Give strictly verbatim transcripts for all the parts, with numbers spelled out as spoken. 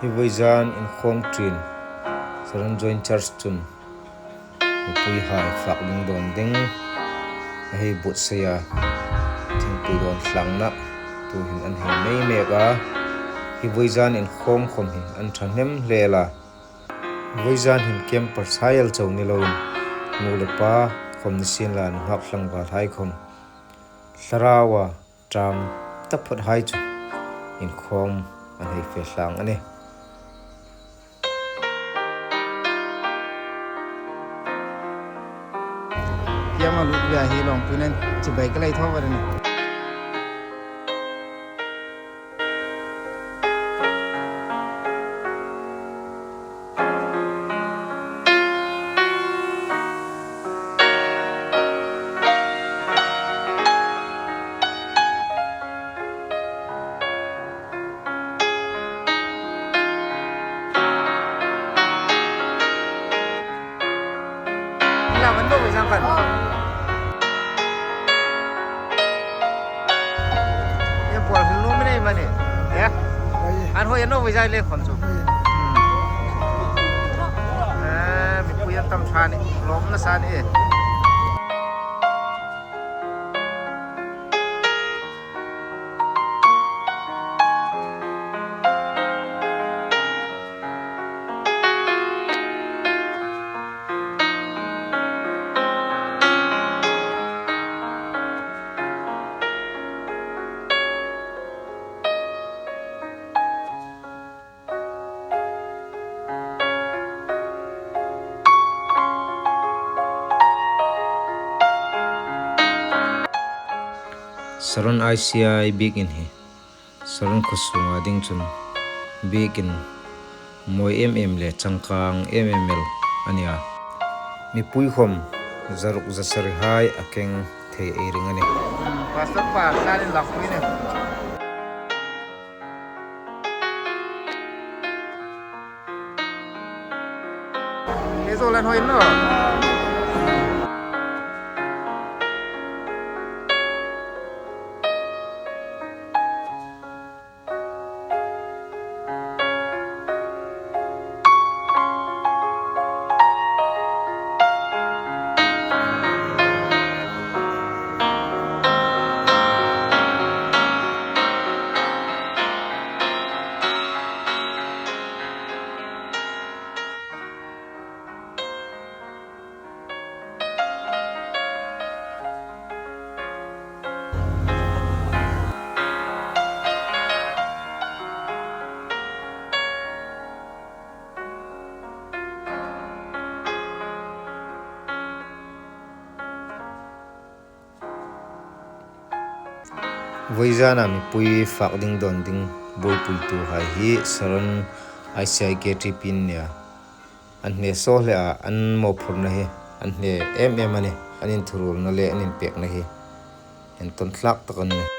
Hi vawizan inkhawm ṭin Saron Joint Church chun mipuihai fak ding dawn ding a hei buotsai a, thingpui dawn tlangna tuhin an hei nei mek a. Hi vawizan inkhawm khawm hi an ṭhahnem hle a. Vawizan hin campers hai el chau ni loin, nu le pa khawm ni sien la, nunghak tlangval hai khawm, thlaraua ṭam taphawt hai chu inkhawm an hei fe tlang a nih. Hiama lut via hi lawmpuina'n chibai ka lei thaw va ni. Lam an lo ve zang kan. Ye bol hil lo me nei ma ni. Ya. An hoi an lo ve zai le khon chu. Hmm. Eh, mipui an tam ṭha ni. Lawm nasa ni. Saron I C I biekin hi Saron khuo sunga ding chun biekin mawi em em le changkang em em el a nih a. Mipui khawm zaruk zasari hai a keng thei ei ring a nih. Pastor pa, tlan in lak pui ne. Ei zo lan hoi no. Vawizana mipui fak ding dawn ding buoipuituhai hi Saron I C I K T P an nih a. An hne saw hle a, an mawphurna hi an hne em em a nih. An inthuruolna le an inpekna hi entawn tlak tak a nih.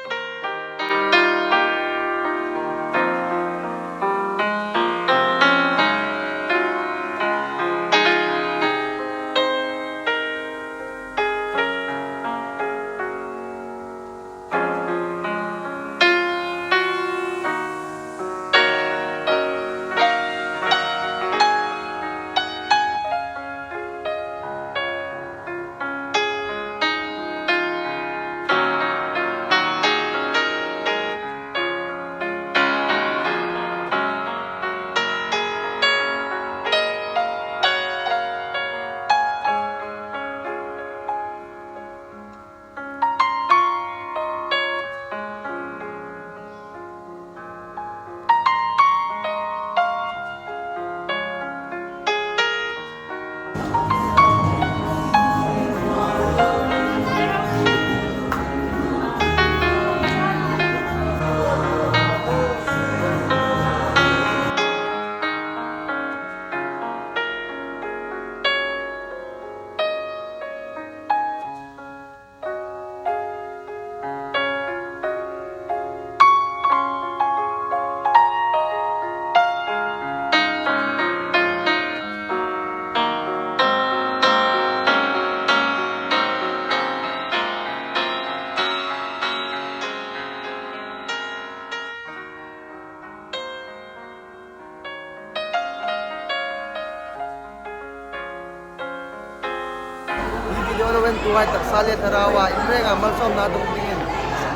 Intuhai taksa le thlaraua in renga malsawmna dong dingin,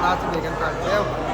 na chu nei kan tang cheu.